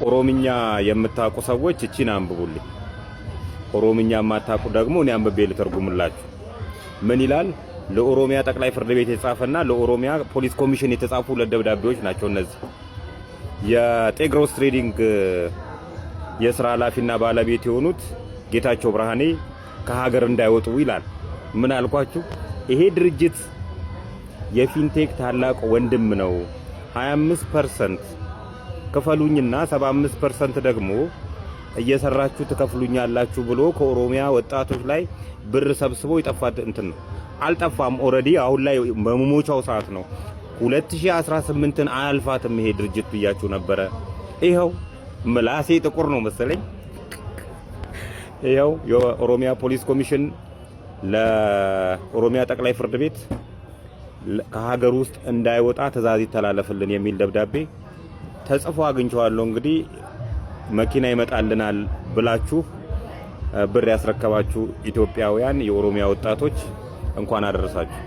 ኦሮምኛ የምታውቁ ሰዎች እቺን አንብቡልኝ። ኦሮምኛ የማታውቁ ደግሞ እኔ አንብቤ ልተርጉምላችሁ። ምን ይላል? ለኦሮሚያ ጠቅላይ ፍርድ ቤት የተጻፈና ለኦሮሚያ ፖሊስ ኮሚሽን የተጻፉ ሁለት ደብዳቤዎች ናቸው እነዚህ። የጤግሮስ ትሬዲንግ የስራ ኃላፊና ባለቤት የሆኑት ጌታቸው ብርሃኔ ከሀገር እንዳይወጡ ይላል። ምን አልኳችሁ? ይሄ ድርጅት የፊንቴክ ታላቅ ወንድም ነው። 25% ክፈሉኝና 75% ደግሞ እየሰራችሁ ትከፍሉኛላችሁ ብሎ ከኦሮሚያ ወጣቶች ላይ ብር ሰብስቦ የጠፋ እንትን ነው። አልጠፋም። Already አሁን ላይ በመሞቻው ሰዓት ነው። 2018ን አያልፋትም ይሄ ድርጅት ብያችሁ ነበረ። ይኸው ምላሴ ጥቁር ነው መሰለኝ። ይኸው የኦሮሚያ ፖሊስ ኮሚሽን ለኦሮሚያ ጠቅላይ ፍርድ ቤት ከሀገር ውስጥ እንዳይወጣ ትዕዛዝ ይተላለፍልን የሚል ደብዳቤ ተጽፎ አግኝቼዋለሁ። እንግዲህ መኪና ይመጣልናል ብላችሁ ብር ያስረከባችሁ ኢትዮጵያውያን የኦሮሚያ ወጣቶች እንኳን አደረሳችሁ።